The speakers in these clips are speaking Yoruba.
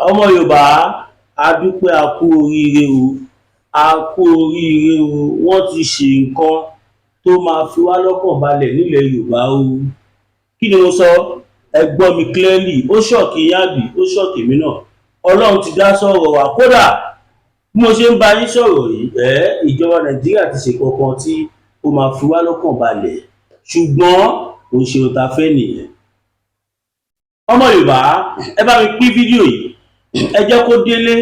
Ọmọ Yorùbá, a dúpẹ́, a kú oríire o, a kú oríire o. Wọ́n ti ṣe nǹkan tó máa fi wá lọ́kàn balẹ̀ nílẹ̀ Yorùbá o. Kí ni mo sọ? Ẹ gbọ́ mi clearly. Ó shock yín, àbí? Ó shock mi náà. Ọlọ́run ti dá sọ̀rọ̀ wa. Kódà bí mo ṣe ń bá yín sọ̀rọ̀ yìí, ẹ ìjọba Nàìjíríà ti ṣe kankan tí ó máa fi wá lọ́kàn balẹ̀, ṣùgbọ́n kò ṣe ohun tá a fẹ́ nìyẹn. Ọmọ Yorùbá, ẹ bá mi pín fídíò yìí, ẹ jẹ́ kó délé,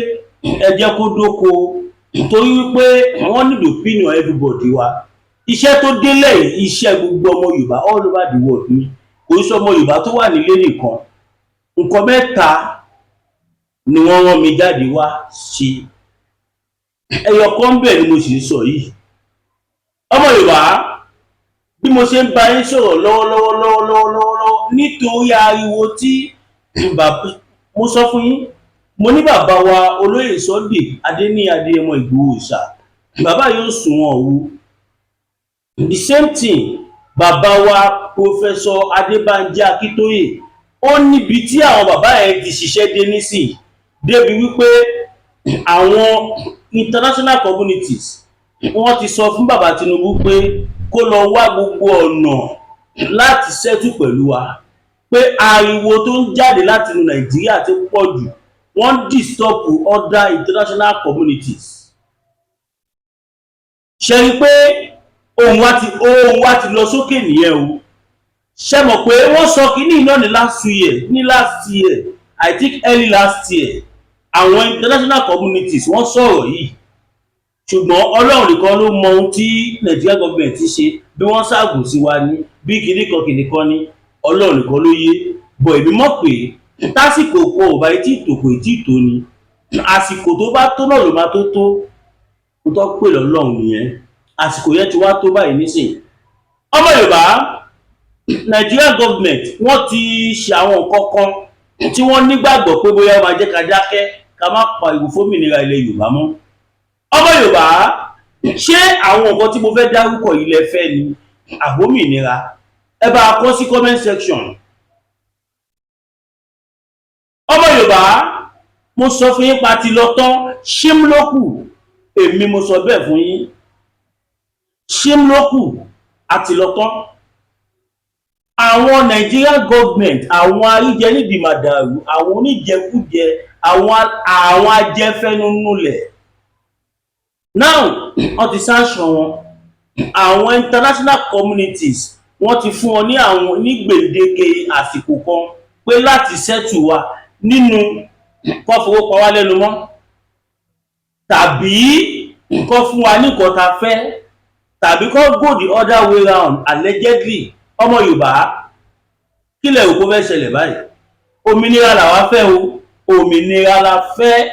ẹ jẹ́ kó dóko, torí wípé wọ́n need opinion everybody wa. Iṣẹ́ tó délẹ̀ yìí, iṣẹ́ gbogbo ọmọ Yorùbá all over the world ni, kò ń ṣe ọmọ Yorùbá tó wà nílé nìkan. Nǹkan mẹ́ta ni wọ́n rán mi jáde wá ṣe. Ẹyọ kan bẹ́ẹ̀ ni mo sì ń sọ yìí. Ọmọ Yorùbá, bí mo ṣe ń bá yín sọ̀rọ̀ lọ́wọ́lọ́wọ́ lọ́wọ́lọ́wọ́ lọ́wọ́lọ́wọ́, nítorí ariwo tí bàbá, mo sọ fún yín, mo ní bàbá wa Olóyè Sunday Adéníyì Adéyẹmọ Ìgbòho Òòṣà, bàbá yóò sùn wọn o. The same thing, bàbá wa Professor Adébánjí Akíntóyè, ó níbi tí àwọn bàbá yẹn ti ṣiṣẹ́ dé nísìnyí, débi wípé àwọn international communities, wọ́n ti sọ fún bàbá Tinubu pé kó lọ wá gbogbo ọ̀nà láti settle pẹ̀lú wa, pé ariwo tó ń jáde láti inú Nàìjíríà ti pọ̀ jù, wọ́n disturb other international communities. Ṣe rí pé ohùn wa ti lọ sókè nìyẹn o. Ṣe mọ̀ pé wọ́n sọ kínní náà ní last year, ní last year, I think early last year, àwọn international communities wọ́n sọ̀rọ̀ yìí, ṣùgbọ́n Ọlọ́run nìkan ló mọ ohun tí Nigeria government ṣe, bí wọ́n ṣàgùn sí wa ní bí kinní kan kinní kan ní, Ọlọ́run nìkan ló yé bọ̀. Èmi mọ̀ pé tásìkò kan ò bá tí ì tò, kò tí ì tó ni. Àsìkò tó bá tó náà ló máa tó tó. Tó tọ́ pè lọ́lọ́run nìyẹn. Àsìkò yẹn ti wá tó báyìí nísìnyí. Ọmọ Yorùbá, Nigerian government, wọ́n ti ṣe àwọn nǹkan kan tí wọ́n nígbàgbọ́ pé bóyá ó máa jẹ́ ká dákẹ́, ká má pariwo fómìnira ilẹ̀ Yorùbá mọ́. Ọmọ Yorùbá, ṣé àwọn nǹkan tí mo fẹ́ dárúkọ yìí lẹ fẹ́ ni àbómìnira? Ẹ bá a kọ sí comment section. Ọmọ Yorùbá, mo sọ fún yín pa ti lọ tán, ṣím ló kù. Èmi mo sọ bẹ́ẹ̀ fún yín, ṣím ló kù, àti lọ tán. Àwọn Nigerian government, àwọn aríjẹ nídìí màdàrú, àwọn oníjẹkújẹ, àwọn ajẹfẹnunulẹ̀ now, wọ́n ti sanction wọn. Àwọn international communities, wọ́n ti fún wọn ní àwọn ní gbèdéke àsìkò kan pé láti settle wa, nínú kó fowó pa wá lẹ́nu mọ́, tàbí kó fún wa ní nǹkan tá a fẹ́, tàbí kó go the other way round, allegedly. Ọmọ Yorùbá, kí lẹ rò kó fẹ́ ṣẹlẹ̀ báyìí? Òmìnira làwa fẹ́ o, òmìnira la fẹ́,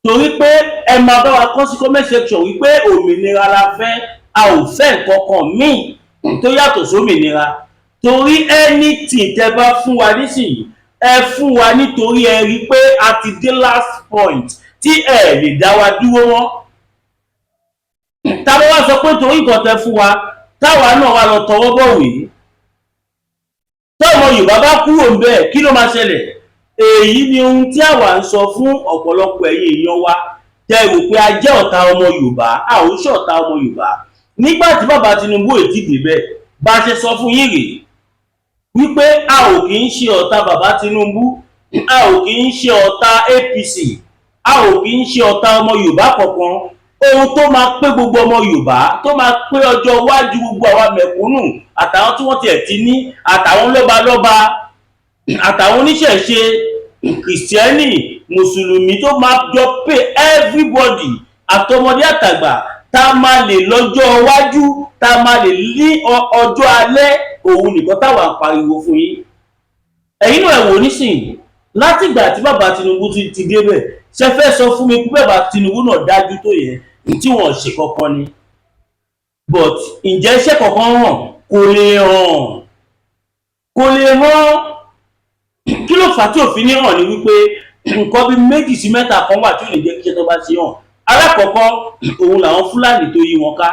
torí pé ẹ máa bá wa kọ sí comment section wípé òmìnira la fẹ́, a ò fẹ́ nǹkan kan míì tó yàtọ̀ sómìnira. Torí anything tẹ́ bá fún wa nísìnyí, ẹ fún wa nítorí ẹ rí i pé a ti dé last point tí ẹ lè dá wa dúró mọ́. Tá a bá wá sọ pé torí nǹkan tẹ́ fún wa, táwa náà wá lọ tọwọ́ bọ̀wé, tọ́mọ Yorùbá bá kúrò ń bẹ́ẹ̀, kí ló máa ṣẹlẹ̀? Èyí ni ohun tí àwa ń sọ fún ọ̀pọ̀lọpọ̀ ẹ̀yin èèyàn wa tẹ́ rò pé a jẹ́ ọ̀tá ọmọ Yorùbá. A ò ń ṣọ̀tá ọmọ Yorùbá. Nígbà tí bàbá Tinubu ò tí débẹ̀, bá a ṣe sọ fún yín rèé wípé a ò kì í ṣe ọ̀tá bàbá Tinubu, a ò kì í ṣe ọ̀tá APC, a ò kì í ṣe ọ̀tá ọmọ Yorùbá kankan. Ohun tó máa pé gbogbo ọmọ Yorùbá, tó máa pé ọjọ́ iwájú gbogbo àwa mẹ̀kúnnù, àtàwọn tí wọ́n tiẹ̀ ti ní, àtàwọn lọ́balọ́ba, àtàwọn oníṣẹ̀ṣe, Kìrìsìtẹ́nì, Mùsùlùmí, tó máa jọ pé everybody, àtọmọdé àtàgbà, tá a máa lè lọ́jọ́ iwájú, tá a máa lè ní ọjọ́ alẹ́, òun nìkan táwa ń pariwo fún yín. Ẹ̀yin náà, ẹ wò nísìnyí, látìgbà tí bàbá Tinubu ti débẹ̀, ṣe fẹ́ sọ fún mi pé bàbá Tinubu náà dájú tó yẹ tí wọ́n ṣe kankan ni? But ǹjẹ́ iṣẹ́ kankan hàn? Kò lè hàn, kò lè hàn. Kí ló fà á tí òfin ní hàn? Ni wípé nǹkan bíi méjì sí mẹ́ta kan wà tí ò lè jẹ́ kí iṣẹ́ tó bá ṣe hàn. Alákọ̀ọ́kọ́, òun làwọn Fúlàní tó yí wọn ká.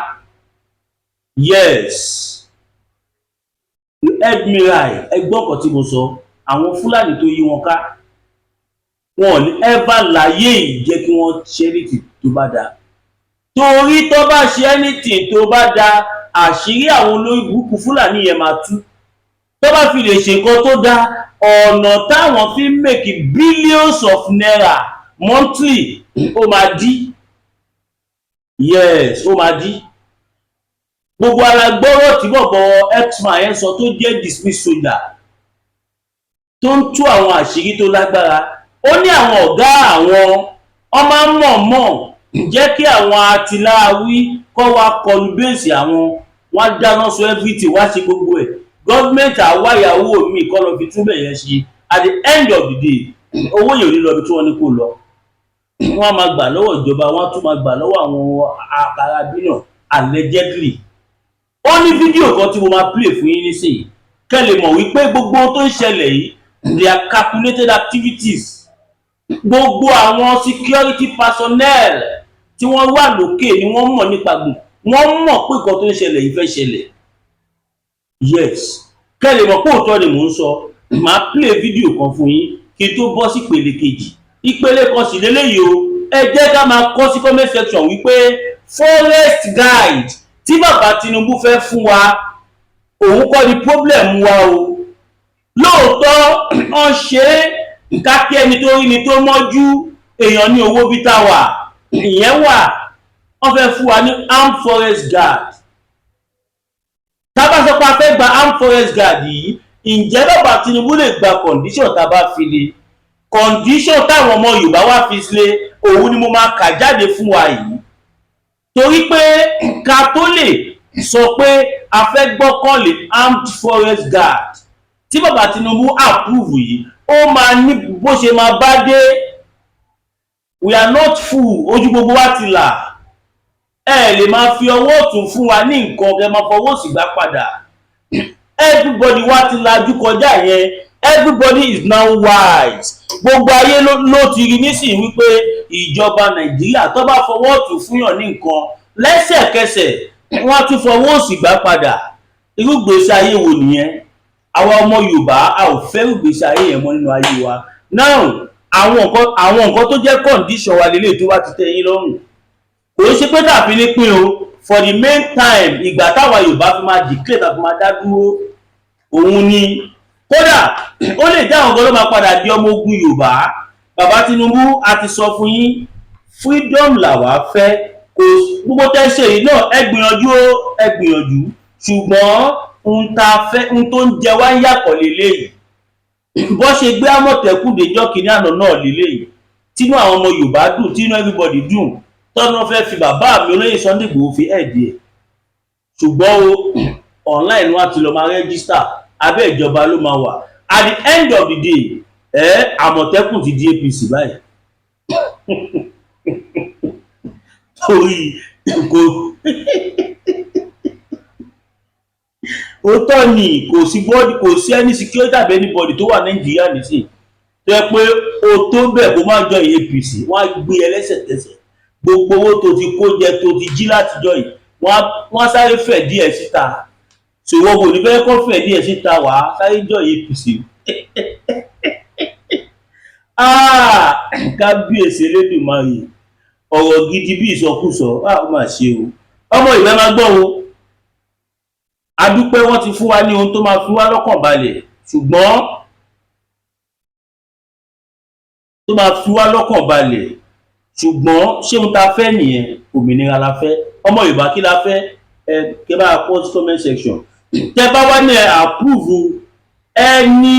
Yes, you heard me right. Ẹ gbọ́ nǹkan tí mo sọ, àwọn Fúlàní tó yí wọn ká. Wọn ò ní ever láyé yìí jẹ́ kí wọ́n ṣe anything tó bá dáa, torí tó bá ṣe anything tó bá dáa, àṣírí àwọn olórí burúkú Fúlàní yẹn máa tú. Tó bá fi lè ṣe nǹkan tó dáa, ọ̀nà táwọn fi ń make billions of naira monthly, ó máa dí. Yes, ó máa dí. Gbogbo ara gbọ́rọ̀ tí bọ̀bọ̀ x-man yẹn sọ, tó jẹ́ dismiss soldier, tó ń tú àwọn àṣírí tó lágbára. Ó ní àwọn ọ̀gá àwọn, wọ́n máa ń mọ̀ọ́mọ̀ jẹ́ kí àwọn atiláwí kọ́ wá kọlu base àwọn, wọ́n á dáná sun everything, wá ṣe gbogbo ẹ̀. Gọ́ọ̀mẹ̀ntì àwáyàwó mi kọ́ lọ fi túbẹ̀ yẹn ṣe. At the end of the day, owó yẹn ò ní lọ ibi tí wọ́n ní kó lọ. Wọ́n á máa gbà lọ́wọ́ ìjọba, wọ́n á tún máa gbà lọ́wọ́ àwọn akarabí náà, allegedly. Ó ní fídíò kan tí mo máa play fún yín nísìnyí, kẹ́ lè mọ̀ wípé gbogbo ohun tó ń ṣẹlẹ̀ yìí, they are calculated activities. Gbogbo àwọn security personnel tí wọ́n wà lókè ni wọ́n mọ̀ nípa gbò, wọ́n mọ̀ pé nǹkan tó ń ṣẹlẹ̀ yìí fẹ́ ṣẹlẹ̀. Yes, kẹ́ lè mọ̀ pé òótọ́ ni mò ń sọ. Màá play fídíò kan fún yín kí n tó bọ́ sí ìpele kejì. Ìpele kan sì lélẹ́yìí o. Ẹ jẹ́ ká máa kọ sí comment section wípé forest guard tí bàbá Tinubu fẹ́ fún wa, òun kọ́ ni problem wa o. Lóòótọ́, wọ́n ṣe é kákí ẹni tó rí ni tó mọ́jú èèyàn ní owó bí tá wà ìyẹn wà. Wọ́n fẹ́ fún wa ní armed forest guard. Tá bá sọ pé a fẹ́ gba armed forest guard yìí, ǹjẹ́ bàbá Tinubu lè gba condition tá a bá fi lé? Condition táwọn ọmọ Yorùbá wá fi lé, òun ni mo máa kà jáde fún wa yìí, torí pé ká tó lè sọ pé a fẹ́ gbọ́kànlé armed forest guard tí bàbá Tinubu approve yìí, ó máa ní bó ṣe máa bá dé. We are not fool, ojú gbogbo wa ti là. Ẹ lè máa fi ọwọ́ ọ̀tún fún wa ní nǹkan, kẹ́ máa fọwọ́ òsì gbà padà. Everybody wa ti lajú kọjá yẹn. Everybody is now wise. Gbogbo ayé ló ti rí nísìnyí wípé ìjọba Nàìjíríà, tó bá fọwọ́ ọ̀tún fúnyàn ní nǹkan, lẹ́sẹ̀kẹsẹ̀ wọ́n á tún fọwọ́ òsì gbà padà. Irú ìgbésí ayé wo nìyẹn? Àwa ọmọ Yorùbá, a ò fẹ́ ìgbésí ayé yẹn mọ́ nínú ayé wa. Now, àwọn nǹkan tó jẹ́ condition wa lélẹ̀, tó bá ti tẹ́ yín lọ́rùn, kò ń ṣe pé tàbí ní pín o. For the main time, ìgbà táwa Yorùbá fi máa declare, tàbí máa dá dúró, òun ni kódà ó lè jẹ́ àwọn kan ló máa padà di ọmọ ogun Yorùbá. Bàbá Tinubu, a ti sọ fún yín, freedom làwa fẹ́. Kò gbogbo tẹ́ ṣe yìí náà, ẹ gbìyànjú ó, ẹ gbìyànjú, ṣùgbọ́n ohun tá a fẹ́, ohun tó ń jẹ wá ń yàtọ̀ lélẹ́yìí. Bó ṣe gbé Àmọ̀tẹ́kùn déjọ́ kìíní àná náà lélẹ́yìí, tínú àwọn ọmọ Yorùbá dùn, tínú everybody dùn, tọ́nà fẹ́ fi bàbá mi olóyè Sunday Igboho fi ẹ̀dì ẹ̀. Ṣùgbọ́n o, online wọn ti lọ máa register, abẹ́ ìjọba ló máa wà. At the end of the day, ẹ Àmọ̀tẹ́kùn ti di APC báyìí, torí kò òótọ́ ni, kò sí bọ́ọ̀dì, kò sí ẹni security tàbí anybody tó wà Nàìjíríà nísìn tó yẹ pé o tó bẹ̀ kó má join APC. Wọ́n á gbé ẹ lẹ́sẹ̀kẹsẹ̀. Gbogbo owó tó ti kó jẹ, tó ti jí látijọ́ yìí, wọ́n á sáré fẹ̀ díẹ̀ síta. Ṣòwò kò ní fẹ́ kọ́ fẹ̀ díẹ̀ síta, wàá sáré join APC. Ah, kábíyèsí Elédùmarè, ọ̀rọ̀ gidi bí ìsọkúsọ. Ah, ó mà ṣe o. Ọmọ ìfẹ́ máa gbọ́ o. Adúpẹ́, wọ́n ti fún wa ní ohun tó máa fi wá lọ́kàn balẹ̀, ṣùgbọ́n tó máa fi wá lọ́kàn balẹ̀, ṣùgbọ́n ṣé ohun tá a fẹ́ nìyẹn? Òmìnira la fẹ́. Ọmọ Yorùbá, kí la fẹ́? Ẹ kẹ́ bá kọ sí comment section. Tẹ́ bá wá ní ẹ approve ẹni.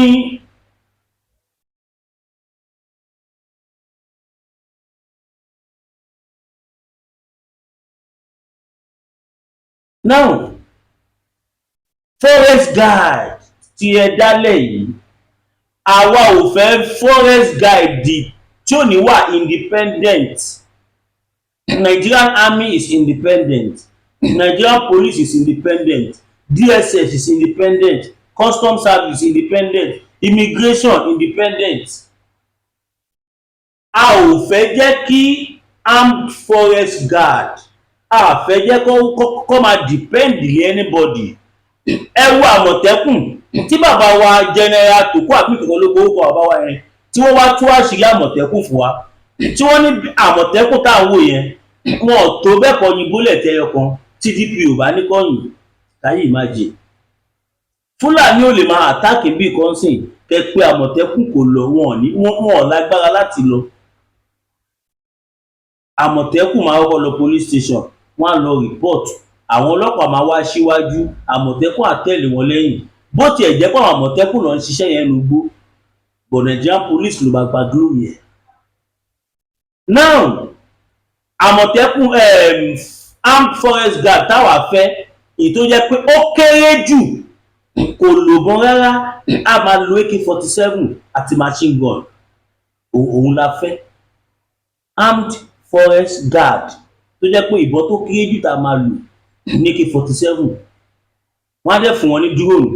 Now, forest guard tí ẹ dálẹ̀ yìí, àwa ò fẹ́ forest guard tí ò ní wà independent. Nigerian Army is independent, Nigerian Police is independent, DSS is independent, Customs Service independent, Immigration independent. A ò fẹ́ jẹ́ kí armed forest guard, a fẹ́ jẹ́ kó máa depend lé anybody. Ẹ wo Àmọ̀tẹ́kùn tí bàbá wa General Tòkó àbí ìkọ̀kọ̀ ló gbórúkọ bàbá wa yẹn, tí Tí wọ́n wá tú àṣírí Àmọ̀tẹ́kùn fún wa, tí wọ́n ní Àmọ̀tẹ́kùn tá à ń wò yẹn, wọn ò tó bẹ́ẹ̀ kọ́ yin bullet ẹyọ kan tí DPO bá ní kọ́yìn. Káyé ìmájì Fúlàní ò lè máa attack bí kan sìn kẹ pé Àmọ̀tẹ́kùn kò lọ. Wọn ò ní, wọn ò lágbára láti lọ. Àmọ̀tẹ́kùn máa kọ́kọ́ lọ police station, wọ́n á lọ report. Àwọn ọlọ́pàá máa wá síwájú, Àmọ̀tẹ́kùn á tẹ̀lé wọn lẹ́yìn. Bó tiẹ̀ jẹ́ pé àwọn Àmọ̀tẹ́kùn ló ń ṣiṣẹ́ yẹn nugbó, but Nigerian Police ló máa gba glory ẹ̀. Now, Àmọ̀tẹ́kùn, armed forest guard táwa fẹ́, èyí tó jẹ́ pé ó kéré jù, kò lòbọn rárá, a máa lo AK-47 àti machine gun, òun la fẹ́. Armed forest guard tó jẹ́ pé ìbọn tó kéré jù tá a máa lò ní AK-47. Wọ́n á dẹ̀ fún wọn ní drone,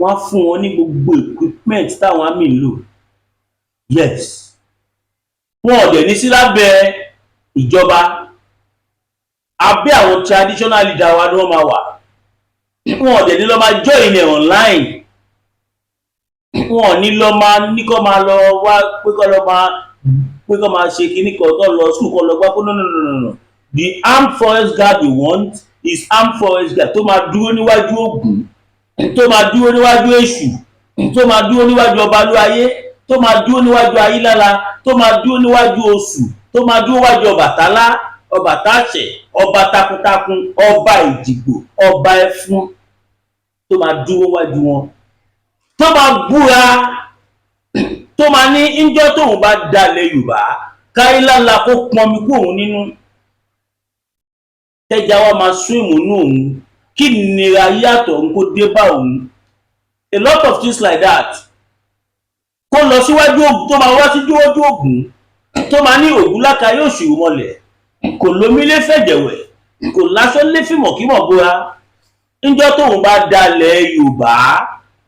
wọ́n á fún wọn ní gbogbo equipment táwọn army ń lò. Yes, wọn ò dẹ̀ ní sí lábẹ́ ìjọba. Abẹ́ àwọn traditional leader wa ni wọ́n máa wà. Wọn ò dẹ̀ ní lọ máa join ẹ̀ online. Wọn ò ní lọ máa ní kọ́ máa lọ wá pé kọ́ lọ máa pé kọ́ máa ṣe kíní kan, kọ́ lọ school, kọ́ lọ gbá kó. No, no, no, no, no. The armed forest guard we want is armed forest guard tó máa dúró níwájú Ògún, tó máa dúró níwájú Èṣù, tó máa dúró níwájú Ọbalúayé, tó máa dúró níwájú Ayílála, tó máa dúró níwájú Oṣù, tó máa dúró níwájú Ọbàtálá, Ọbàtàṣẹ, ọba takuntakun, ọba Ìdìgbò, ọba Ẹfun, tó máa dúró wájú wọn, tó máa búra, tó máa ní ńjọ́ tóun bá dalẹ̀ Yorùbá, káyílála kó pọnmi kó òun nínú, tẹ́já wa máa swim nínú òun, kí nira yàtọ̀ ń kó dé bá òun, a lot of things like that. Kó lọ síwájú Ògún, tó máa wá síwájú Ògún, tó máa ní Ògún láka yóò ṣòro mọ́lẹ̀, kò lómi lé fẹ̀jẹ̀wẹ̀, kò láṣọ lé fìmọ̀kímọ̀ bóra, níjọ́ tóun bá dalẹ̀ Yorùbá,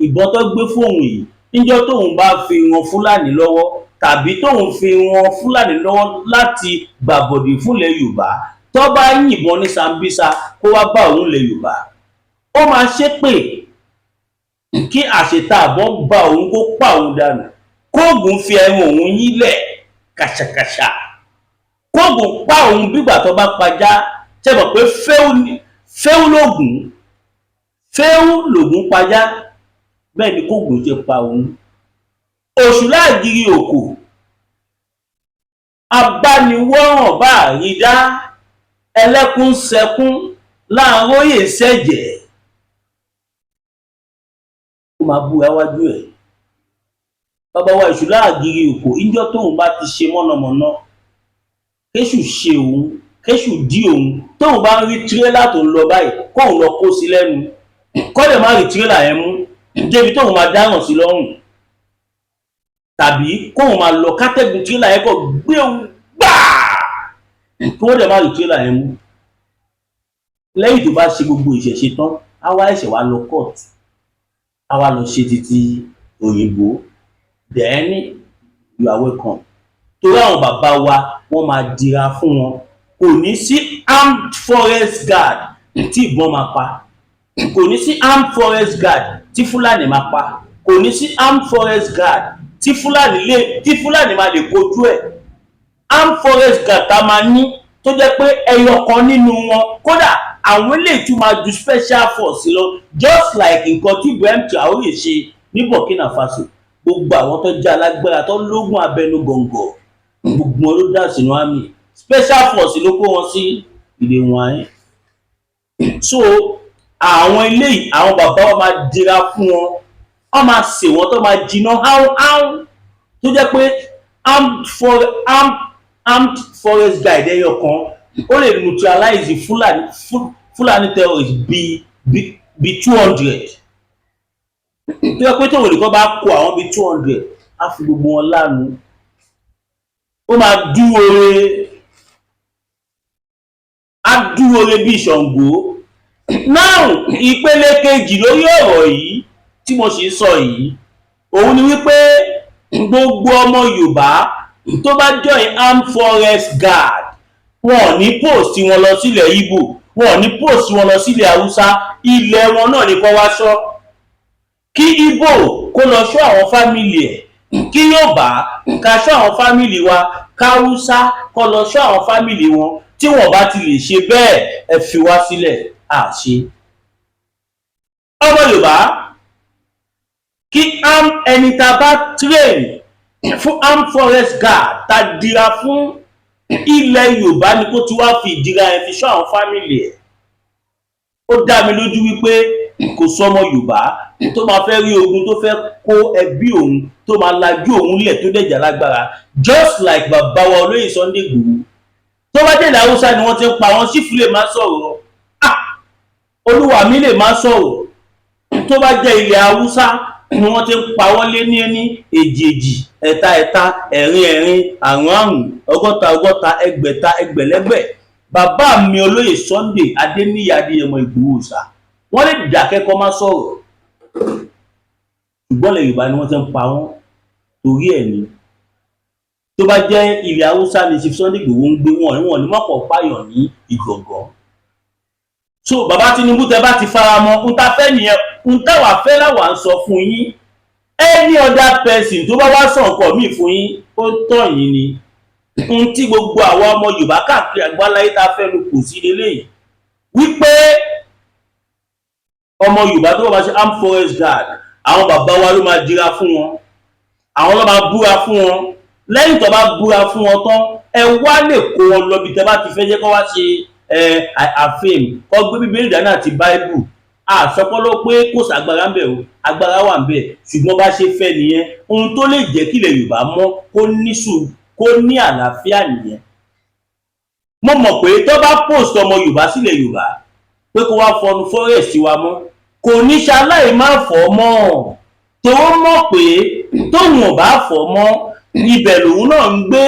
ìbọn tó gbé fóun yìí, níjọ́ tóun bá fi ran Fúlàní lọ́wọ́ tàbí tóun fi ran Fúlàní lọ́wọ́ láti gbàbọ̀dè fúnlẹ̀ Yorùbá, tó bá yìnbọn ní Sambisa kó wá bá òun lẹ̀ Yorùbá, ó máa ṣépè kí àṣetà àbọ̀ bá òun, kó pa òun dànù, kóògùn fi ẹran òun yílẹ̀ kàṣàkàṣà, kóògùn pa òun bígbà tó bá pajá. Ṣe mọ̀ pé fẹ́ù lògùn, fẹ́ù lògùn pajá, bẹ́ẹ̀ ni kóògùn ṣe pa òun. Òṣù láàgìrì òkò abániwọ́ràn bá rí dá, ẹlẹ́kún sẹkún láàróyè sẹ̀jẹ̀, ó máa búra wájú ẹ̀. Bàbá wa Èṣù láàgìrì òkò, ìjọ tóun bá ti ṣe mọ̀nàmọ́ná, kéṣù ṣe òun, kéṣù dí òun, tóun bá ń rí tírélà tó ń lọ báyìí, kóun lọ kó sí lẹ́nu, kọ́lẹ̀ má rí tírélà yẹn mú débi tóun máa dáràn sí lọ́rùn, tàbí kóun máa lọ kátẹ́gùn tírélà yẹn kọ́ gbé òun gbáà, kí wọ́n dẹ̀ má rí tírélà yẹn mú. Lẹ́yìn tó bá ṣe gbogbo ìṣẹ̀ṣe tán, á wá ẹ̀ṣẹ̀ wá lọ court, á wá lọ ṣe títí òyìnbó. Then you are welcome, torí àwọn bàbá wa, wọ́n máa dira fún wọn. Kò ní sí armed forest guard tí ìbọn máa pa, kò ní sí armed forest guard tí Fúlàní máa pa, kò ní sí armed forest guard tí Fúlàní máa lè kojú ẹ̀. Armed forest guard tá a máa ní, tó jẹ́ pé ẹyọ kan nínú wọn, kódà àwọn eléyìí tún máa ju special force lọ, just like nǹkan tí Ibrahim Traore ṣe ní Burkina Faso. Gbogbo àwọn tó jẹ́ alágbára, tó lógún abẹnú gọ̀ǹgọ̀, gbogbo wọn ló dà sínú army. Special force ló kó wọn sí ìdè wọn ẹ̀. So àwọn eléyìí, àwọn bàbá wa máa dira fún wọn, wọ́n máa sè wọ́n tó máa jiná áún áún, tó jẹ́ pé armed forest guard ẹyọ kan, ó lè neutralize Fúlàní terrorist bíi 200, tó jẹ́ pé tóun nìkan bá kó àwọn bíi 200, á fi gbogbo wọn lánu. Ó máa dúró re, á dúró re bíi Ṣàngó. Now, ìpele kejì lórí ọ̀rọ̀ yìí tí mo sì ń sọ yìí, òun ni wípé gbogbo ọmọ Yorùbá tó bá join armed forest guard, wọn ò ní post wọn lọ sílẹ̀ Ìgbò, wọn ò ní post wọn lọ sílẹ̀ Haúsá. Ilẹ̀ wọn náà ní kó wá ṣọ́, kí Ìgbò kó lọ ṣọ́ àwọn family ẹ̀, kí Yorùbá ká ṣọ́ àwọn family wa, káwúsá kó lọ ṣọ́ àwọn family wọn. Tí wọ́n bá ti lè ṣe bẹ́ẹ̀, ẹ fi wá sílẹ̀ àṣe. Ọmọ Yorùbá, kí arm ẹni tá a bá train fún arm forest guard, tá a dira fún ilẹ̀ Yorùbá ni, kó tí wàá fi ìdíra ẹ fi ṣọ́ àwọn family ẹ̀. Ó dá mi lójú wípé kò sọmọ Yorùbá tó máa fẹ́ rí ogun tó fẹ́ kó ẹbí òun, tó máa lajú òun lẹ̀, tó dẹ̀jà lágbára, just like bàbá wa olóyè Sunday Igboho. Tó bá dé ilẹ̀ Haúsá ni wọ́n ti ń pa wọn, sífù lè má sọ̀rọ̀. Ah, olúwa mi, lè má sọ̀rọ̀. Tó bá jẹ́ ilẹ̀ Haúsá ni wọ́n ti ń pa wọ́n lé ní ẹní, èjì èjì, ẹ̀ta ẹ̀ta, ẹ̀rin ẹ̀rin, àrún àrún, ọgọ́ta ọgọ́ta, ẹgbẹ̀ta ẹgbẹ̀lẹ́gbẹ̀, bàbá mi olóyè Sunday Adéníyì Adéyẹmọ Ìgbòho ṣá, wọ́n lè dákẹ́ kọ́ má sọ̀rọ̀. Ṣùgbọ́n ilẹ̀ Yorùbá ni wọ́n ti ń pa wọ́n. Torí ẹ̀ ni, tó bá jẹ́ ilẹ̀ Haúsá ni Chief Sunday Ìgbòho ń gbé, wọn wọn ní mọ̀pọ̀ pààyàn ní Ìgàngán. So bàbá Tinubu, tẹ bá ti fara mọ́ ń ta fẹ́ nìyẹn, ń táwa fẹ́ láwa ń sọ fún yín. Any other person tó bá wá sọ nǹkan míì fún yín, ó tọ̀ yín ni. N tí gbogbo àwa ọmọ Yorùbá káàkiri àgbáláyé tá a fẹ́ lu kò sí lélẹ́yìí, wípé ọmọ Yorùbá tó bá máa ṣe armed forest guard, àwọn bàbá wa ló máa dira fún wọn, àwọn ló máa búra fún wọn. Lẹ́yìn tó bá búra fún wọn tán, ẹ wá lè kó wọn lọ bí tẹ bá ti fẹ́ jẹ́ kó wá ṣe ẹ àfihàn, kó gbé Bíbélì dání àti Báíbù. Àsọpọ́lọ́ pé kò sàgbára ń bẹ̀ o, agbára wà ń bẹ̀, ṣùgbọ́n bá ṣe fẹ́ nìyẹn. Ohun tó lè jẹ́ kílẹ̀ Yorùbá mọ́, kó ní sùúrù, kó ní àlàáfíà nìyẹn. Mo mọ̀ pé tó bá post ọmọ Yorùbá sílẹ̀ Yorùbá pé kó wá fọnu forest wa mọ́, kò ní ṣaláì má fọ́ mọ́, tó mọ̀ pé tóun ò bá fọ́ mọ́, ibẹ̀ lòun náà ń gbé,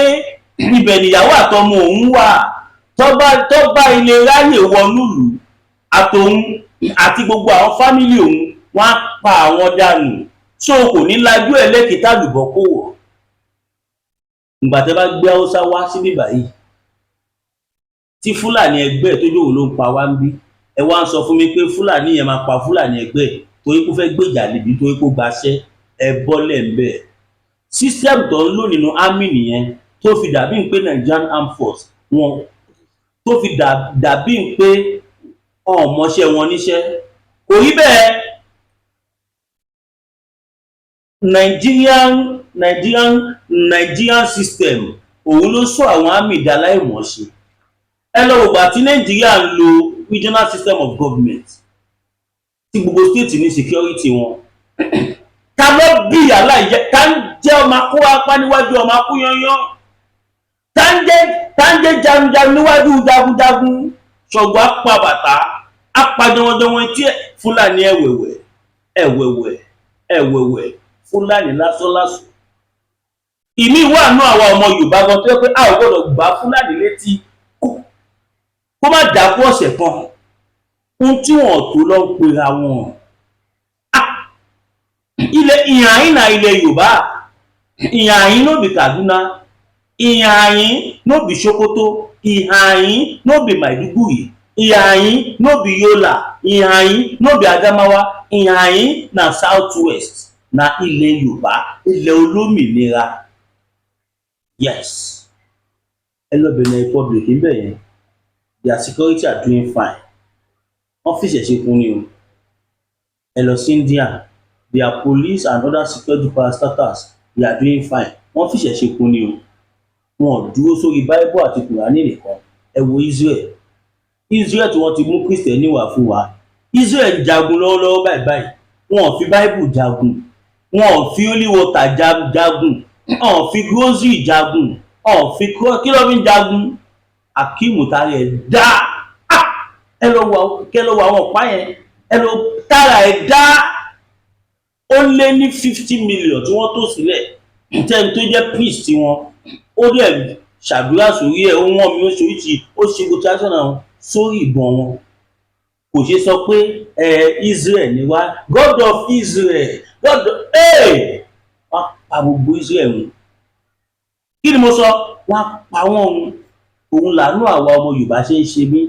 ibẹ̀ níyàwó àtọmọ òun wà. Tó bá ilé ráyè wọnúlùú, àtòun àti gbogbo àwọn family òun, wọ́n á pa àwọn dànù. So kò ní lajú ẹ̀ lẹ́kìtà lùbọ́ kò wọ̀. Ìgbà tẹ́ bá gbé Haúsá wá síbí báyìí, tí Fúlàní ẹgbẹ́ tó lóun ló ń pa wá ń bí, ẹ wá ń sọ fún mi pé Fúlàní yẹn máa pa Fúlàní ẹgbẹ́ torí kó fẹ́ gbèjà níbi, torí kó gbaṣẹ́. Ẹ bọ́lẹ̀ ń bẹ̀. System tó ń lò nínú army nìyẹn, tó fi dàbí pé Nigerian Armed Force wọn, tó fi dàbí pé ọmọọṣẹ́ wọn níṣẹ́. Kò rí bẹ́ẹ̀. Nigerian system òun ló sọ àwọn army di aláìmọ̀ọ́ṣe. Ẹ lọ wò gbà tí Nàìjíríà ń lo regional system of government, tí gbogbo state ní security wọn. Ta ló bí aláìjẹ? Ta ń jẹ́ ọmọ akó apá níwájú ọmọ akó yányán? Ta ń jẹ́ jagunjagun níwájú jagunjagun? Ṣọ̀gbọ́n apá bàtà apá jọwọ́jọwọ́ etí ẹ̀. Fúlàní ẹ̀wẹ̀wẹ̀ ẹ̀wẹ̀wẹ̀ ẹ̀wẹ̀wẹ̀, Fúlàní lásánlásán. Ìmí wà nú àwa ọmọ Yorùbá gan tó yẹ pé a ò gbọ́dọ̀ gbá Fúlàní létí kó má dákú ọ̀sẹ̀ kan. Ohun tí wọn tó lọ ń pera wọn, ilẹ̀ ìhàyín náà, ilẹ̀ Yorùbá, ìhàyín no be Kaduna, ìhàyín no be Sokoto, ìhàyín no be Maiduguri, ìhàyín no be Yola, ìhàyín no be Adamawa, ìhàyín na South West, na ilẹ̀ Yorùbá, ilẹ̀ olómìnira. Yes, ẹ lọ Benin Republic níbẹ̀ yẹn, their security are doing fine. Wọ́n fìṣẹ̀ ṣe kún ni o. Ẹ lọ sí India, their police and other security parastatals, they are doing fine. Wọ́n fìṣẹ̀ ṣe kún ni o. Wọn ò dúró sórí Bible àti Kùránì nìkan. Ẹ wo Israel. Israel tí wọ́n ti mú Kristẹni wá fún wa, Israel ń jagun lọ́wọ́lọ́wọ́ báyìí báyìí. Wọn ò fi Bible jagun, wọn ò fi holy water jagun, wọn ò fi rosary jagun, wọn ò fi. Kí ló fi ń jagun? Akeem tara ẹ̀ dá. Ẹ lọ wọ, kẹ lọ wọ àwọn ọ̀pá yẹn, ẹ lọ tara ẹ̀ dá. Ó lé ní 50 million tí wọ́n tò sílẹ̀, tẹ́ni tó jẹ́ priest wọn, ó dẹ̀ ṣàdúrà sórí ẹ̀, ó wọ́n mi, ó ṣoríṣi, ó ṣe gbogbo tradition àwọn sórí ìbọn wọn. Kò ṣe sọ pé ẹ Israel ni wá, God of Israel, God of, hey! Wọ́n pa gbogbo Israel wọn. Kí ni mo sọ? Wọ́n pa wọ́n. Òun làánú àwa ọmọ Yorùbá ṣe ń ṣe mí.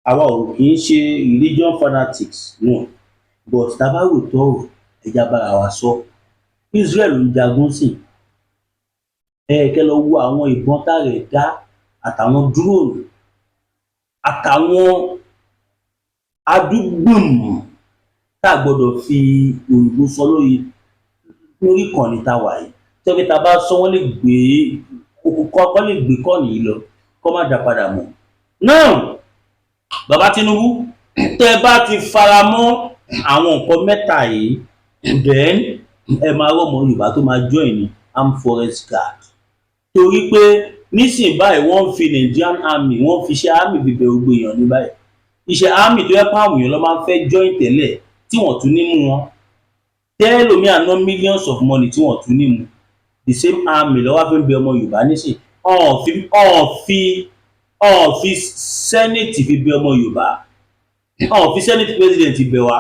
Àwa ò kì í ṣe religion fanatics, no, but tá a bá rò tọrọ, Ẹ jẹ́ á bára wa sọ. Israel ń jagun sí ẹ. Kẹ́ lọ wo àwọn ìbọn tààrẹ dá àtàwọn drone àtàwọn adúgbùm tá a gbọ́dọ̀ fi òyìnbó sọ lórí ìkànnì tá a wà yìí, tẹ́gbẹ́ tá a bá sọ, wọ́n lè gbé kọ́ lè gbé kọ́ọ̀nì yìí lọ, kọ́ má dá padà mọ́. Now, bàbá Tinubu, tẹ́ bá ti fara mọ́ àwọn nǹkan mẹ́ta yìí, then ẹ máa rọ́mọ Yorùbá tó máa join ní Armed Forest Guard, torí pé nísìnyí báyìí, wọ́n ń fi Nigerian Army, wọ́n fi iṣẹ́ army fi bẹ̀rù gbogbo èèyàn ní báyìí. Iṣẹ́ army tó yẹ pé àwọn èèyàn ló máa ń fẹ́ join tẹ́lẹ̀, tí wọ́n tún ní mú wọn tẹ́lòmíà ná millions of money tí wọ́n tún ní mú. The same army lọ́wọ́ fi ń bẹ ọmọ Yorùbá nísìn. Ọ̀n fi senate fi bẹ ọmọ Yorùbá, ọ̀n fi senate president bẹ̀ wá,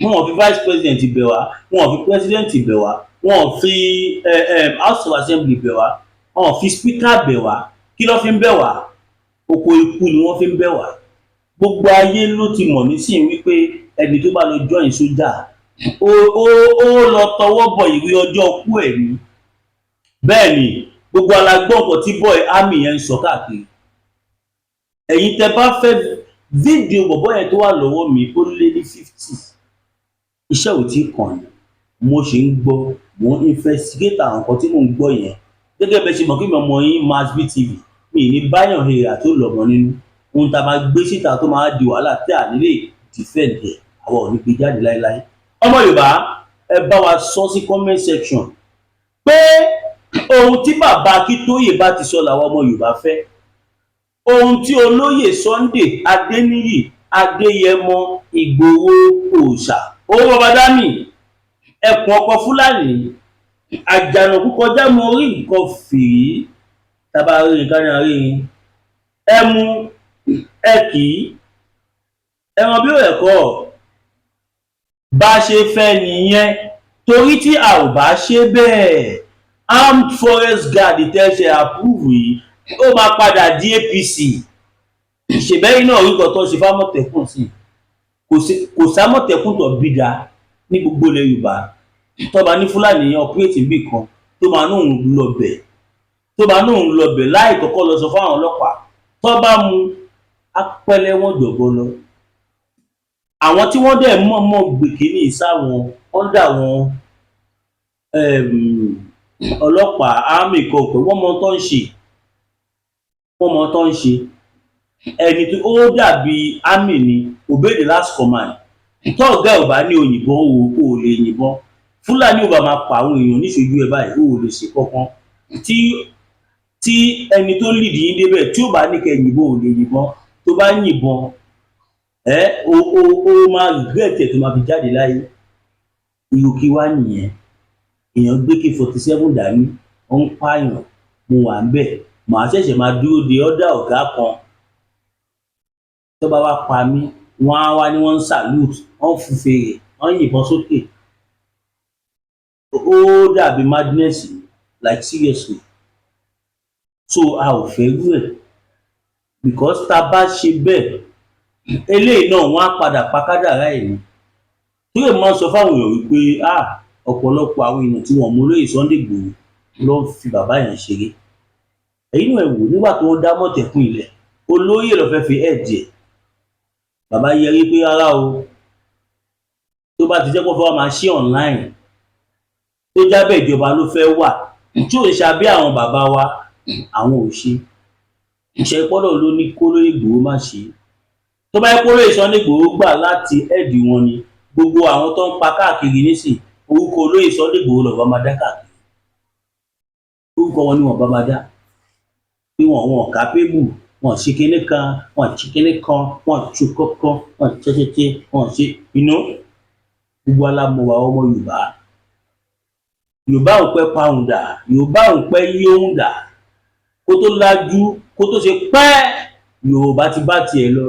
wọ́n fi vice president bẹ̀ wá, wọ́n fi president bẹ̀ wá, wọ́n fi House of Assembly bẹ̀ wá, wọ́n fi speaker bẹ̀ wá. Kí ló fi ń bẹ̀ wá? Oko ikú ni wọ́n fi ń bẹ̀ wá. Gbogbo ayé ló ti mọ̀ nísìnyí wípé ẹni tó bá lọ join sójà, ó lọ tọwọ́ bọ ìwé ọjọ́ kú ẹ̀ ní. Bẹ́ẹ̀ ni gbogbo alágbọ́n nǹkan tí boy army yẹn ń sọ káàkiri. Ẹ̀yin tẹ́ bá fẹ́ fídíò bọ̀bọ́ yẹn tó wà lọ́wọ́ mi, ó lé ní 50. Iṣẹ́ ò tí ì kàn ní, mo ṣì ń gbọ́, mo ń investigate àwọn nǹkan tí mò ń gbọ́ yẹn. Gẹ́gẹ́ bẹ́ẹ̀ ṣe mọ̀ kí mi ọmọ yín Masbi TV, mi ní báyọ̀ hèrà tó lọ́mọ nínú ohun tá a máa gbé síta tó máa di wàhálà tí à nílè defend ẹ̀, àwa ò ní gbé jáde láéláé. Ọmọ Yorùbá, ẹ bá wa sọ sí comment section pé ohun tí bàbá Akíntóyè bá ti sọ làwọn ọmọ Yorùbá fẹ́, ohun tí olóyè Sunday Adéníyì Adéyẹmọ Ìgbòho òòṣà owó bàbá dami ẹkùn ọkọ Fúlàní àjànàkú kọjá mọ orí nǹkan fìrí tábà rí nǹkan ní àárín ẹ mú ẹ kì í ẹran bí ó ẹ̀kọ́ bá ṣe fẹ́ nìyẹn, torí tí a ò bá ṣe bẹ́ẹ̀, Armed Forest Guard tẹ́sẹ̀ approve yìí, ó máa padà di APC. Ìṣèbẹ́yìn náà rí nǹkan tó ṣe fámọ̀tẹ́kùn sí. Kò sámọ̀tẹ́kùn tó bí da ní gbogbo ilẹ̀ Yorùbá tọ́ba ní Fúlàní operate níbì kan, tó máa ní òun lọ bẹ̀, tó máa ní òun lọ bẹ̀ láì kọ́kọ́ lọ sọ fáwọn ọlọ́pàá. Tó bá mu apẹ́lẹ́ wọn jọ̀bọ lọ. Àwọn tí wọ́n dẹ̀ mọ̀ọ́mọ̀ gbè kínní sáwọn under wọn, ọlọ́pàá, army kan pé wọ́n mọ tó ń ṣe, wọ́n mọ tó ń ṣe. Ẹni tó ó dàbí army ni, obey the last command. Tó ọ̀gá ò bá ní òyìnbọn, o ò lè yìnbọn. Fúlàní ò bá máa pa àwọn èèyàn níṣojú ẹ báyìí, o ò lè ṣe kankan. Tí ẹni tó lead yín débẹ̀, tí ò bá ní kẹ́ yìnbọn, ò lè yìnbọn. Tó bá yìnbọn ẹ, o máa regret ẹ̀ tó máa fi jáde láyé. Irú kí wá nìyẹn? Èèyàn gbé AK-47 dání, ó ń pààyàn, mo wà ń bẹ̀, màá ṣẹ̀ṣẹ̀ máa dúró de order ọ̀gá kan. Tó bá wá pa mí, wọ́n á wá ní wọ́n ń salute, wọ́n ń fún fèrè, wọ́n ń yìnbọn sókè. Ó dàbí madness, like seriously. So a ò fẹ́ rú ẹ̀, because tá a bá ṣe bẹ́ẹ̀, eléyìí náà, wọ́n á padà pa kádàrá ẹ̀ ni. Torí èmi máa ń sọ fáwọn èèyàn wípé, ah, ọ̀pọ̀lọpọ̀ àwọn èèyàn tí wọ́n mú olóyè Sunday Igboho ló ń fi bàbá yẹn ṣeré. Ẹ̀yin náà ẹ wò, nígbà tí wọ́n dá Mọ̀tẹ́kùn ilẹ̀, olóyè ló fẹ́ fi ẹ̀ẹ́dì ẹ̀. Bàbá yẹrí pé rárá o, tó bá ti jẹ́ kó fẹ́ wá máa ṣe online, tó jábẹ́ ìjọba ló fẹ́ wà, tí ò ń ṣe abẹ́ àwọn bàbá wa, àwọn ò ṣe. Ìṣe pọ́lọ̀ ló ní kó lóyè Ìgbòho má ṣe. Tó bá yẹ kó lóyè Sunday Ìgbòho gbà láti ẹ̀ẹ́dì wọn ni, gbogbo àwọn tó ń pa káàkiri nísìn, orúkọ olóyè Sunday Ìgbòho lọ́ba máa dá káàkiri, orúkọ wọn ni wọn bá máa dá pé wọn capable, wọn ṣe kinní kan, wọn ṣe kinní kan, wọn ṣe kọ́kọ́, wọn ṣẹṣẹṣẹ, wọn ṣe inú. Gbogbo alámọ̀wá ọmọ Yorùbá, Yorùbá ò pẹ́ pa òun dà, Yorùbá ò pẹ́ yí òun dà. Kó tó lajú, kó tó ṣe pẹ́, Yorùbá ti bá tiẹ̀ lọ.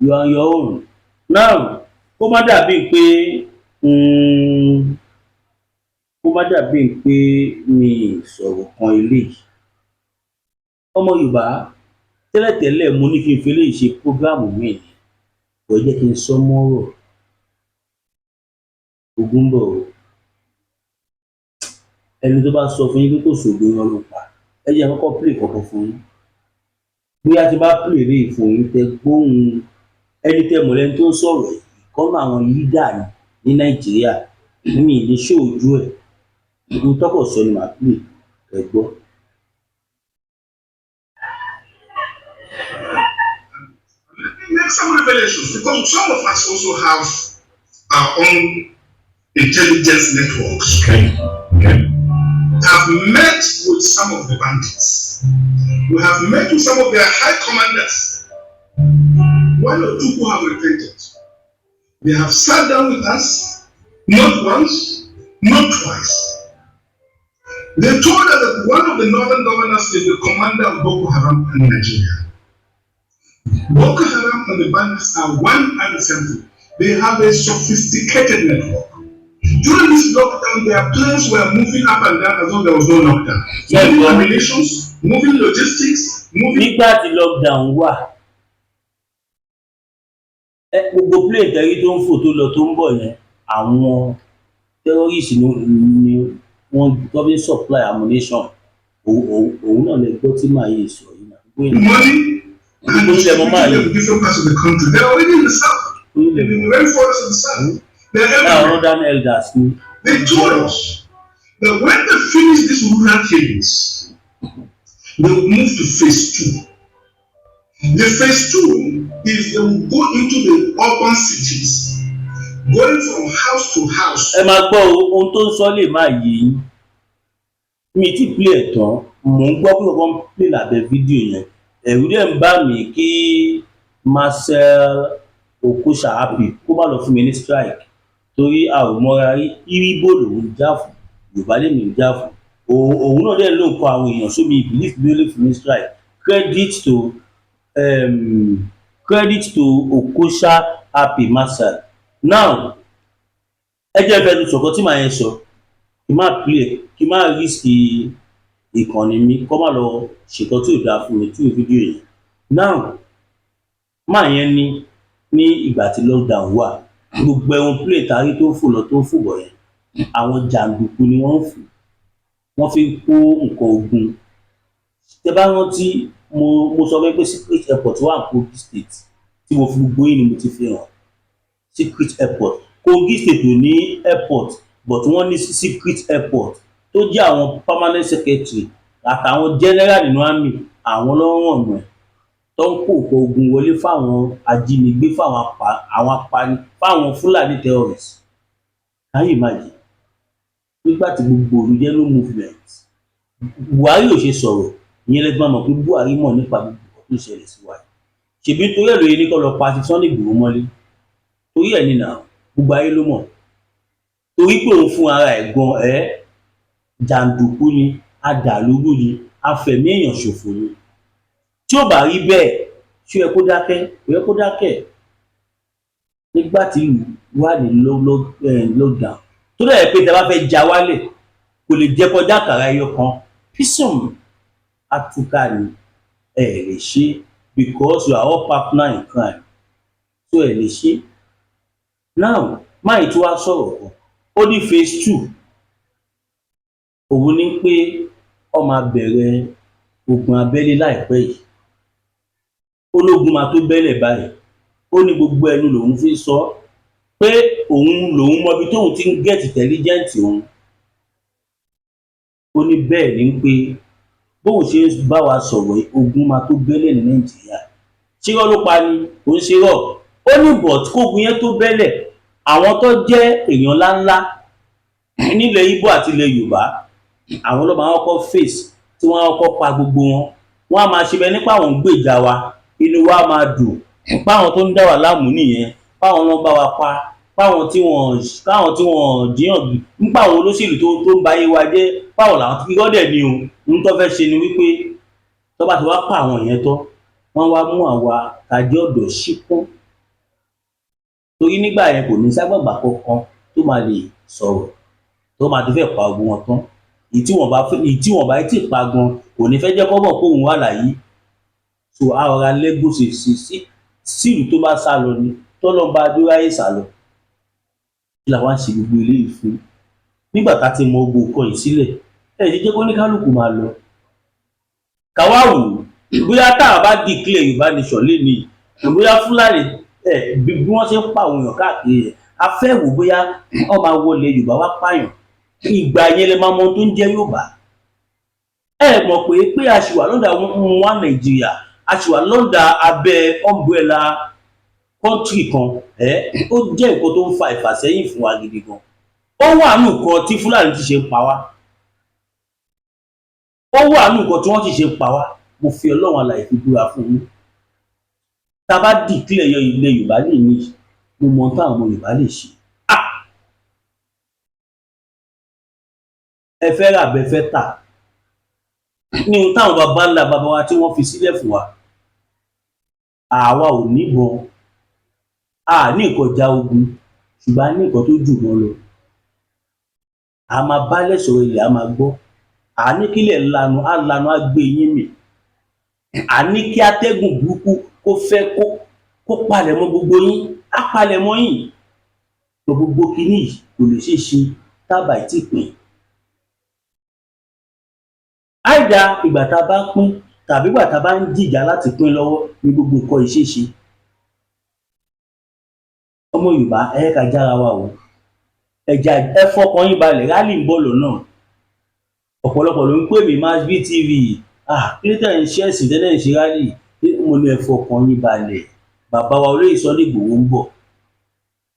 You are on your own now. Kó má dàbí pé mi sọ̀rọ̀ kan eléyìí. Ọmọ Yorùbá, tẹ́lẹ̀tẹ́lẹ̀ mo ní kí n fi eléyìí ṣe program míì ni kò jẹ́ kí n sọ mọ́rọ̀. Ogun ń bọ̀ o. Ẹni tó bá sọ fún yín pé kò sóògùn, irọ́ ló pa. Ẹ jẹ́ n kọ́kọ́ play kọ̀ọ̀kan fún yín. Bóyá tí bá play eléyìí fún yín, tẹ gbóhùn ẹni tẹ mọ̀ lẹ́ni tó ń sọ̀rọ̀ yìí, ìkan nínú àwọn leader ní Nàìjíríà. Mi ì ní show ojú ẹ̀, ohun tọ́kọ̀ sọ ni màá play, ẹ gbọ́. Let me make some revelations, because some of us also have our own intelligence networks. Have met with some of the bandits. We have met with some of their high commanders. One or two who have repented. They have sat down with us, not once, not twice. They told us that one of the northern governors is the commander of Boko Haram in Nigeria. Boko Haram and the bandits are one and the same thing. They have a sophisticated network. During this lockdown, their planes were moving up and down as though there was no lockdown. Moving ammunitions, moving logistics, moving. Nígbà tí lockdown wà ẹ, gbogbo plane tẹ́rí tó ń fò, tó lọ, tó ń bọ̀ yẹn, àwọn terrorist ni wọ́n tó fi ń supply ammunition. Òun náà lè gbọ́ tí màá yìí sọ yìí náà. Money and Ilẹ̀ mọ́ máa distributing yìí. them in different parts of the country. They're already in the south, in the rainforest of the south. They're Láwọn everywhere. Northern elders ni. They told us that when they finish these rural killings, they will move to phase two. The phase two is they will go into the urban cities, going from house to house. Ẹ máa gbọ́ o, ohun tó ń sọ lè má yé yín. Mi ti play ẹ̀ tán, mò ń gbọ́ pé wọ́n ń play lábẹ́ fídíò yẹn. Ẹ̀rù dẹ̀ ń bà mí kí Marcel Okocha Happy kó má lọ fún mi ní strike, torí a ò mọra rí. Íbò lòun jà fún, Yorùbá lèmi ń jà fún. Òun náà dẹ̀ ló ń kọ àwọn èèyàn sómi belief bí ó lè fún mi strike. Credit to Okocha Happy Marcel. Now, ẹ jẹ́ fẹ́ lu sọ̀kan tí màá yẹn sọ, kí n má play, kí n má risk ìkànnì mi, kó má lọ ṣètò tí ò dáa fún mi tí ò fídíò yẹn. Now, máa yẹn ní ìgbà tí lockdown wà, gbogbo ẹ̀wọ̀n plane tarí tó ń fò lọ, tó ń fò bọ̀ yẹn, àwọn jàǹdùkú ni wọ́n ń fò, wọ́n fi ń kó nǹkan ogun. Tẹ bá rántí, mo sọ fún yín pé secret airport wà ní Kogi State, tí mo fi gbogbo yín ni mo ti fi hàn secret airport. Kogi State ò ní airport, but wọ́n ní secret airport tó jẹ́ àwọn permanent secretary àtàwọn general nínú army, àwọn ló ń rànà ẹ̀, tó ń kó nǹkan ogun wọlé fáwọn ajínigbé, fáwọn apa, àwọn apani, fáwọn Fúlàní terrorists. Can you imagine? Nígbà tí gbogbo ìlú jẹ́ no movement, Buhari ò ṣe sọ̀rọ̀. Ìyẹn lẹ́gbọ́n máa mọ̀ pé Buhari mọ̀ nípa gbogbo nǹkan tó ń ṣẹlẹ̀ sí wa yìí. Ṣèbí torí ẹ̀ lóye ní kó lọ pa ti Sunday Igboho mọ́lé, torí ẹ̀ ní nà gbogbo ayé ló mọ̀, torí pé òun fún ara ẹ̀ gan ẹ́, jàǹdùkú ni, adàlúrú ni, afẹ̀mí èèyàn ṣòfò ni. Tí ó bá rí bẹ́ẹ̀, ṣó yẹ kó dákẹ́? Kò yẹ kó dákẹ́ nígbà tí ìlú wà ní lockdown, tó dẹ̀ pé tẹ bá fẹ́ já wálẹ̀, kò lè jẹ́ kọjá àkàrà ẹyọ kan písùn àtúkà ni. Ẹ lè ṣe because you are all partner in crime, so ẹ lè ṣe. Now, máì tí wàá sọ̀rọ̀ kan, ó ní phase two, òun ní pé ó máa bẹ̀rẹ̀ ogun abẹ́lé láìpẹ́ yìí. Ológun máa tó bẹ́lẹ̀ báyìí. Ó ní gbogbo ẹnu lòun fi sọ pé òun lòun mọbi tóun ti ń get intelligent òun. Ó ní bẹ́ẹ̀ ni pé bóun ṣe ń bá wa sọ̀rọ̀ yìí, ogun máa tó bẹ́lẹ̀ ní Nàìjíríà. Ṣírọ́ ló pa ni? Kò ń ṣerọ́. Ó ní but kógun yẹn tó bẹ́lẹ̀, àwọn tó jẹ́ èèyàn ńláńlá nílẹ̀ Ìgbò àti ilẹ̀ Yorùbá, àwọn ló máa kọ́kọ́ face, tí wọ́n á kọ́kọ́ pa gbogbo wọn. Wọ́n á máa ṣe bẹ́ẹ̀ nípa àwọn ń gbèjà wa, inú wa máa dùn páwọn tó ń dá wa láàmú nìyẹn, páwọn ló ń bá wa pa, páwọn tí wọ́n jíyàn nípa àwọn olóṣèlú tó ń ba ayé wa jẹ́, páwọn làwọn tí irọ́ dẹ̀ ni o. Ohun tó fẹ́ ṣe ni wípé tó bá ti wá pa àwọn yẹn tán, wọ́n wá mú àwa tá jẹ́ ọ̀dọ́ ṣíkún, torí nígbà yẹn kò ní ságbàgbà kankan tó máa lè sọ̀rọ̀, tó máa ti fẹ́ pa ogun wọn tán. Èyí tí wọ́n bá tí pa gan kò ní fẹ́ jẹ́ kó mọ̀ pé òun wà láyé. So a rọra lẹ́gùn sí sí sílùú tó bá sá lọ ni tọ́lọ́ bá dúráyè sá lọ. Kí la wá ń ṣe gbogbo eléyìí fún nígbà tá a ti mọ gbogbo nǹkan yìí sílẹ̀? Ẹ ti jẹ́ kó ní kálukú máa lọ. Káwá wò bóyá tá a bá declare Yorùbá nation lénìí, bóyá Fúlàní ẹ bí wọ́n ṣe ń pa àwọn èèyàn káàkiri yẹn, a fẹ́ wò bóyá wọ́n máa wọlé Yorùbá wá pààyàn. Ìgbà yẹn lè máa mọ ohun tó ń jẹ́ Yorùbá. Ẹ mọ̀ pé a ṣì wà lọ́dà wọn Nàìjíríà, a ṣì wà lọ́dà abẹ́ umbrella country kan. Ẹ ó jẹ́ nǹkan tó ń fa ìfàsẹ́yìn fún wa gidi gan. Ó wà nù nǹkan tí Fúlàní ti ṣe ń pa wá, ó wà nù nǹkan tí wọ́n ti ṣe ń pa wá. Mo fi Ọlọ́run alààyè fi búra fún yín, tá a bá declare yọ ilẹ̀ Yorùbá lè ní, mo mọ táwọn ọmọ Yorùbá lè ṣe. Ah, ẹ fẹ́ rà bẹ́ fẹ́ tà ní ohun táwọn baba ńlá baba wa tí wọ́n fi sílẹ̀ fún wa. Àwa ò níbọn, a ní nǹkan ìjà ogun, ṣùgbọ́n a ní nǹkan tó jù wọ́n lọ. A máa bálẹ̀ sọ̀rọ̀, ilẹ̀ a máa gbọ́. À ní kílẹ̀ lanu, á lanu, á gbé yín mì. À ní kí atẹ́gùn burúkú kó fẹ́ kó palẹ̀mọ́ gbogbo yín, á palẹ̀mọ́ yín. Gbogbo kinní yìí kò lè ṣeé ṣe tá bá tí pín àìdá. Ìgbà tá a bá pín tàbí ìgbà tá a bá ń jìjà láti pín lọ́wọ́ ní gbogbo nǹkan yìí ṣeé ṣe. Ọmọ Yorùbá, ẹ jẹ́ ká jára wa o. Ẹ fọkàn yín balẹ̀, rally ń bọ̀ lọ́nà. Ọ̀pọ̀lọpọ̀ ló ń pè mí, Masbi TV, ah, kí ló tẹ̀ ń ṣe ẹ̀sìn tẹ́lẹ̀ ń ṣe rally? Mo ní ẹ fọkàn yín balẹ̀, bàbá wa olóyè Sunday Igboho ń bọ̀.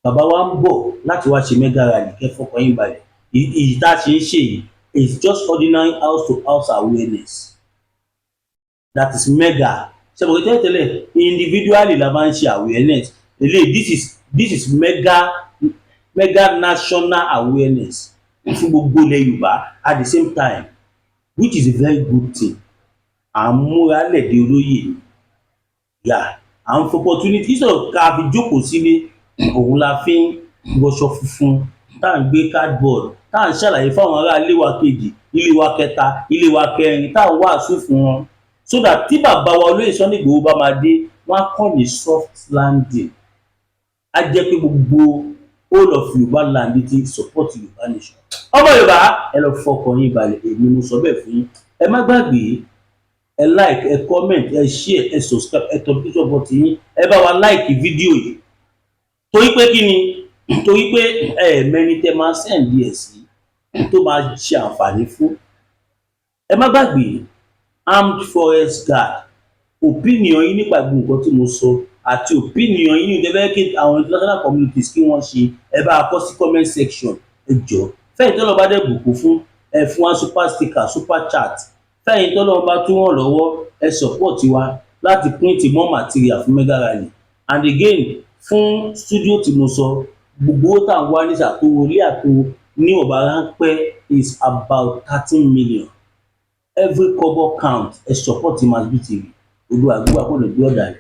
Bàbá wa ń bọ̀ láti wá ṣe mega rally. Kẹ́ fọkàn yín balẹ̀. Èyí tá a ṣe ń ṣe yìí is just ordinary house to house awareness. That is mega. Ṣe mo tẹ́lẹ̀ tẹ́lẹ̀, individually la máa ń ṣe awareness eléyìí. This is mega, mega national awareness fún gbogbo ilẹ̀ Yorùbá at the same time, which is a very good thing. À ń múra lẹ̀dí olóyè yà, à ń fi opportunity instead of ká fi jókòó sílé, òun la fi ń wọṣọ funfun, tá à ń gbé cardboard, tá à ń ṣàlàyé fáwọn ará ilé wa kejì, ilé wa kẹta, ilé wa kẹrin, tá à ń wàásù fún wọn, so that tí bàbá wa olóyè Sunday Igboho bá máa dé, wọ́n á kọ́ ní soft landing. Á jẹ́ pé gbogbo whole of Yorùbá land ti support Yorùbá nation. Ọmọ Yorùbá, ẹ lọ fọkàn yín balẹ̀, èmi mo sọ bẹ́ẹ̀ fún yín. Ẹ má gbàgbé, ẹ like, ẹ comment, ẹ share, ẹ subscribe, ẹ tọ notification button yín. Ẹ bá wa like fídíò yìí. Torí pé kí ni? Torí pé ẹ mẹni tẹ máa send ẹ sí tó máa ṣe àǹfààní fún. Ẹ má gbàgbé Armed Forest Guard. Opinion yín nípa gbogbo nǹkan tí mo sọ àti opinion yín ní ìdẹ́fẹ́ kí àwọn international communities kí wọ́n ṣe, ẹ bá a kọ sí comment section. Ẹ jọ̀ọ́, fẹ́yìn tó lọ bá dẹ̀ bùkún fún ẹ, fún wa super sticker, super chat. Fẹ́yìn tó lọ bá tún ràn lọ́wọ́, ẹ support wa láti print more material fún mega rally and again fún studio tí mo sọ. Gbogbo owó tá à ń wá ní sàtòwò ilé àtò ní ọ̀bà ráńpẹ́ is about 13 million. Every kobo count. Ẹ support Masbi TV. Olúwa gbogbo àkọlù bí ọ̀dàlẹ̀.